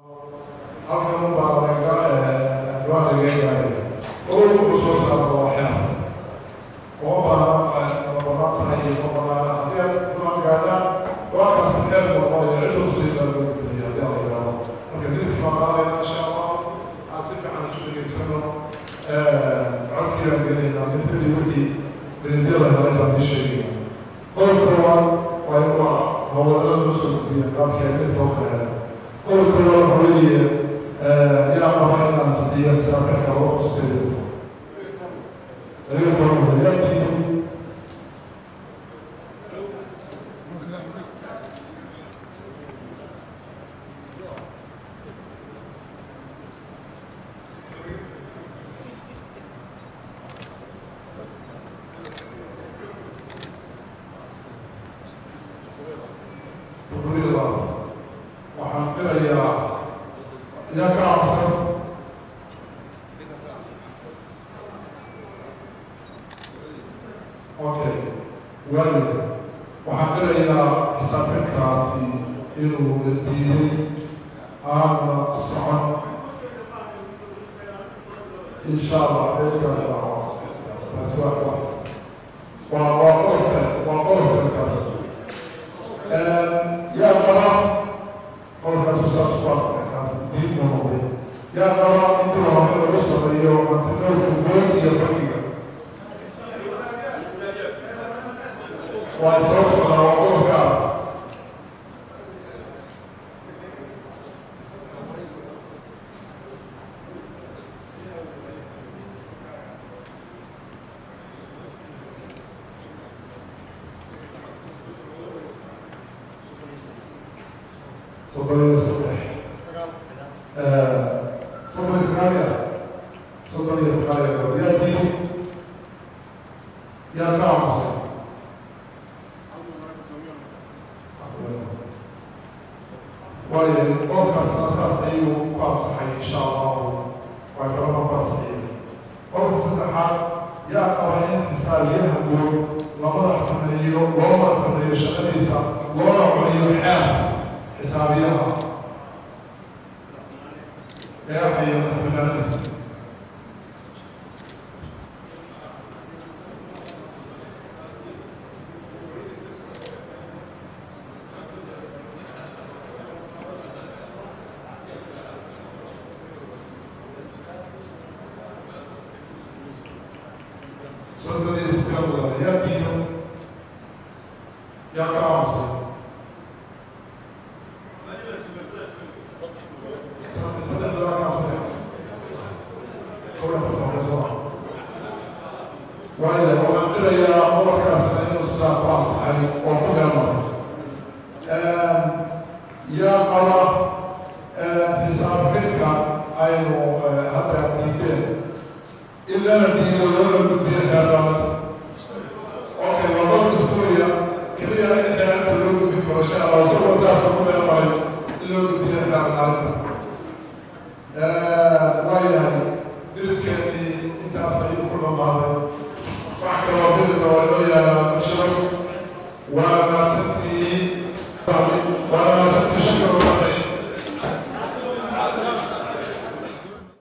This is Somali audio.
Halkan unbaa laga go-aan lagaga gaaraya. Qodobka uu soo saaro waa xeer, uma baahna ma banaan tahay iyo ma banaana. Haddii aad go-aan gaadhaan, go-aankaasi xeer buu noqonaya, cidda khusay baa loo gudbinaya haddii la yidhaahdo. Marka minute-ki baan qaadayna, insha Allah, aan si fiican isu dhegaysano. Codkii baan gelinaynaa minute-yadii, wixii minute-yada helay baan ii sheegaya. Qodobka koowaad waa in waa howlwadalada noo soo gudbiya qaabkii ay minute loo kala helay. Qodobka koowaad waxa weeye, yaa qaba in la ansixiyo xisaabka 2018, 12? Yaa diiday? 27. Waxaan filayaa, yaa ka aamusan? Okay, waayo waxaan filayaa xisaab xidhkaasi inuu la diiday, aanna socon, insha Allah. Taasi waa qodob kale, waa qodob kale kaasi. Yaa qaba qodobkaasi saas ku ansaxay? Kaasi diid buu noqday. Yaa qaba in dib u habeyn lagu sameeyo hantidhowrka guud iyo bankiga? Waa soo socdaa, waa qodob gaar. 33, 39 ya, 39 ya. Yaa diiday? Yaa ka aamusay? Waayo qodobkaasna saas ayuu ku ansaxay, insha Allahu, waa kalama ku ansaxiyeen. Qodobka saddexaad, yaa qaba in xisaabiyaha guud la madax baneeyo, loo madax baneeyo shaqadiisa, loona cuniyo xeer xisaabiyaha qeexaya madax banaanadiisa? 38 mudane. Yaa diidan? Yaa ka aamusay? Saddex mudane ka aamusay. Waayo waxaan filayaa qodobkaasna inuu sidaa ku ansaxay oo ku meelmaray. Yaa qaba xisaab xidhka aynu hadda diideen in lana diido, loona gudbiyo xeerdhaanta? Okay, waa dood dastuuriya keliya in xeerta loo gudbin karo, insha Allah, isagoo saasa ku meelmaray in loo gudbiyo xeer qarinta. Waayahay, minute-keenii intaas ayuu ku dhamaaday. Wax kaloo minute-da waa inoo yaalaan.